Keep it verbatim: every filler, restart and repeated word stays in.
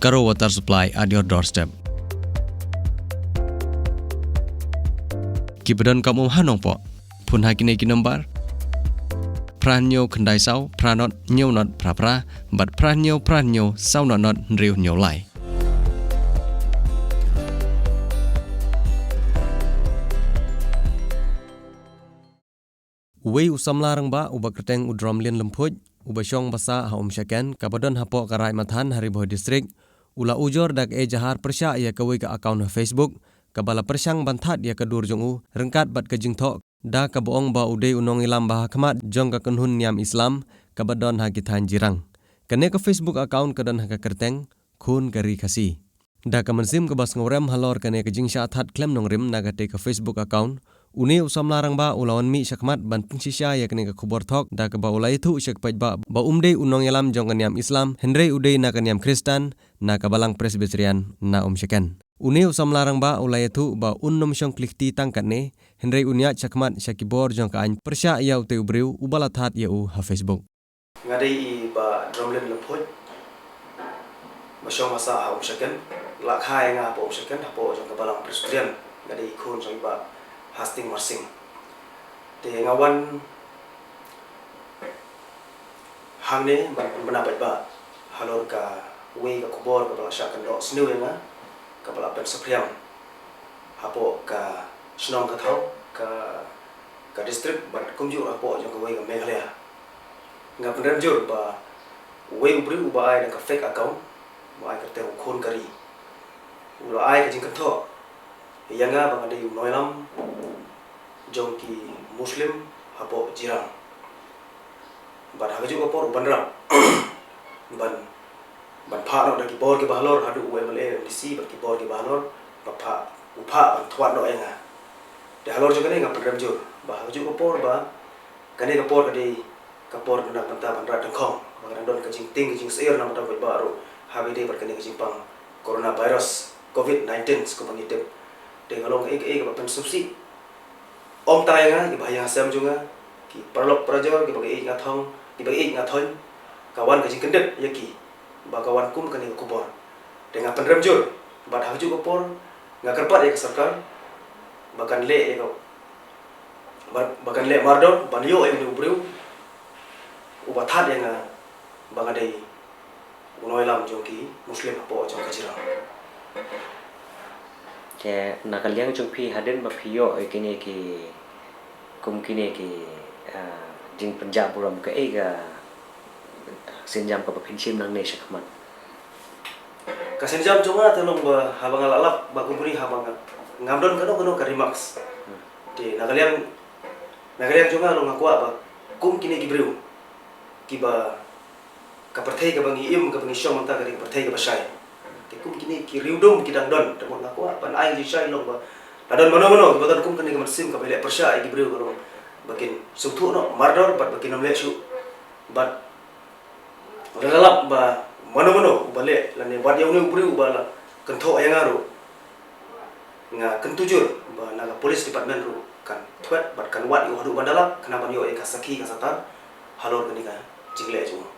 Garo Water Supply at your doorstep. Ki ba donkam um ha Nongpoh, phone ha kine ki nombar: phra hynñiew khyndai saw phra nod hynñiew nod phra phra bad phra hynñiew phra hynñiew saw nod nod hynriew hynñiew lai. Uwei u samla rangbah uba kyrteng u Dromlin Lymphuid, uba shong ba sah ha Umshaken, kaba don hapoh ka Raid Mathan ha Ri Bhoi District, u la ujor da ka ejahar pyrshah ïa kawei ka account ha Facebook kaba la pyrshang ban thad ïa ka dur jong u ryngkat bad ka jingthoh, da kaba ong ba u dei u nongïalam ba ha khmat jong ka kynhun niam Islam kaba don ha ki thaiñ Jirang. Kane ka Facebook account ka don ha ka kyrteng Khun ka Ri Khasi. Da ka mynsiem kaba sngewrem halor kane ka jingshah thad khlem nongrim na katei ka Facebook account, une u samla rangbah u la wan mih shakhmat ban pynshisha ïa kane ka khubor thok, da kaba u la ïathuh sha ki paidbah ba um dei u nongïalam jong ka niam Islam, hynrei u dei na ka niam Khristan, na ka Balang Presbyterian na Umshaken. Une u samla rangbah u la ïathuh ba un nym shong kli kti tang katne, hynrei un ïaid shakhmat sha ki bor jong ka aiñ pyrshah ïa utei u briew uba la thad ïa u ha Facebook. Nga dei i Bah Dromlin Lymphuid, ba shong ba sah ha Umshaken, la kha ïa nga hapoh Umshaken, hapoh jong ka Balang Presbyterian. Nga dei i khun jong i Bah Hastings Marsing. Te nga wan hangne ban pynbna paidbah halor kawei ka khubor kaba la shah kyndoh sniew ïa nga, kaba la pynsaphriang hapoh ka shnong ka thaw, ka, ka district bad kumjuh hapoh jong kawei ka Meghalaya. Nga pynrem jur ba uwei u briew uba ai da ka fake account, ba ai kyrteng u Khun ka Ri, u la ai ka jingkynthoh ïa nga ba nga dei u nongïalam jong ki Muslim hapoh Jirang. Bad ha kajuh ka por u pynrap ban, ban phah noh da ki bor kiba halor, haduh u M L A, M D C bad ki bor kiba halor, ba phah, u phah ban thwad noh ïa nga. Te halor jong kane nga pynrem jur ba ha kajuh ka por ba kane ka por ka dei ka por na ka bynta ban rat dyngkhong, ba ka dang don ka jingtieng ka jingsyier na ka bynta u paidbah ruh, ha kaba ïadei bad kane ka jingpang coronavirus, covid nineteen, sha kumba ngi tip. Te ka long kaei kaei kaba pynsngewsih ym tang ïa nga, kiba ha ïing ha sem jong nga, ki paralok parajor, kiba ïeit nga thong, kiba ïeit nga thong, ka wan ka jingkyndit ïa ki ba ka wan kum kane ka khubor. Te nga pynrem jur bad ha kajuh ka por nga kyrpad ïa ka sorkar ba kan leh ïa ka, ba, ba kan leh mardor ban ïoh ïa une u briew uba thad ïa nga ba nga dei u nongïalam jong ki Muslim hapoh jong ka Jirang. Te na ka liang jong phi, hadien ba phi ïoh ïa kine ki, kum kine ki, ah, jingpynjah burom, kaei ka sienjam kaba phin shim nangne shakhmat? Ka sienjam jong nga te long ba haba nga la lap ba kum kine, haba nga, ngam don kano kano ka remarks. Hmm. Te na ka liang, na ka liang jong nga long nga kwah ba kum kine ki briew kiba, ka pyrthei kaba ngi im, kaba ngi shong mynta ka dei ka pyrthei kaba shai. Te kum kine ki riewdum ki dang don, te nga kwah ban ai jingshai long ba la don mano mano kiba don kum kane ka mynsiem kaba leh pyrshah ïa ki briew, ka long ba kin sngewthuh noh mardor bad ba kin ym leh shuh. Bad lada lap ba mano mano uba leh lane wat ïa une u briew uba la kynthoh ïa nga ruh, nga kyntu jur ba na ka police department ruh kan thwet bad kan wad ïa u haduh ban da lap, khnang ban ïoh ïa ka sakhi ka satar halor kane ka jingleh jong u.